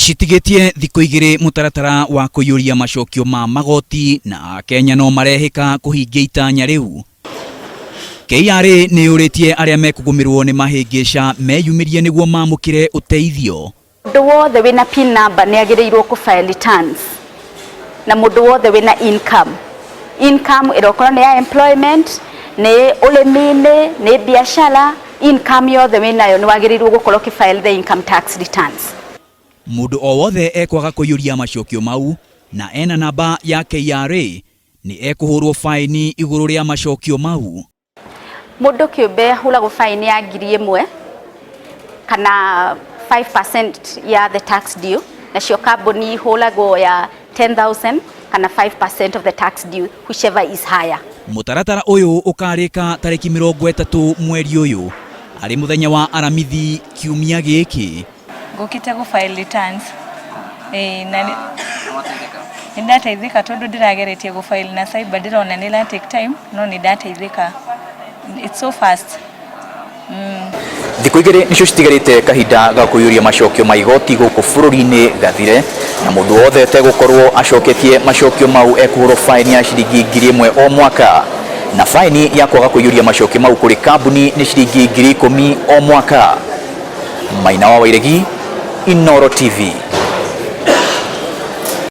Citigĩtie thikũ igĩrĩ mũtaratara wa kũiyũria macokio ma magoti na Akenya no marehĩka kũhingia itanya rĩu. KRA nĩ yũrĩtie arĩa mekũgũmĩrwo nĩ mahĩngĩca meyumĩrie nĩguo mamũkĩre ũteithio. Mũndũ wothe wĩna PIN number nĩ agĩrĩirwo kũ file returns, na mũndũ wothe wĩna income, income ĩrokorwo nĩ ya employment, nĩ ũrĩmi-inĩ, nĩ biacara, income yothe wĩnayo nĩ wagĩrĩirwo gũkorwo ũkĩ file the income tax returns. Mũndũ o wothe ekwaga kũiyũria macokio mau na ena namba ya KRA nĩ ekũhũrwo faini igũrũ rĩa macokio mau. Mũndũ kĩũmbe ahũragwo faini ya 1,000 kana 5% ya the tax due, nacio kambuni ihũragwo ya 10,000 kana 5% of the tax due, whichever is higher. Mũtaratara ũyũ ũkarĩka tarĩki 30 mweri ũyũ, arĩ mũthenya wa Aramithi kiumia gĩkĩ. Ngũkĩte gũ file returns, na nĩ ndateithĩka tondũ ndĩrageretie gũ file na cyber, ndĩrona nĩ ĩra take time, no nĩ ndateithĩka, it's so fast. Thikũ igĩrĩ nĩcio citigarĩte kahinda ga kũiyũria macokio ma igoti gũkũ bũrũri-inĩ gathire, na mũndũ wothe ũtegũkorwo acoketie macokio mau ekũhũrwo faini ya ciringi 1,000 o mwaka, na faini ya kwaga kũiyũria macokio mau kũrĩ kambuni nĩ ciringi 10,000 o mwaka. Maina wa Wairegi, Inooro TV.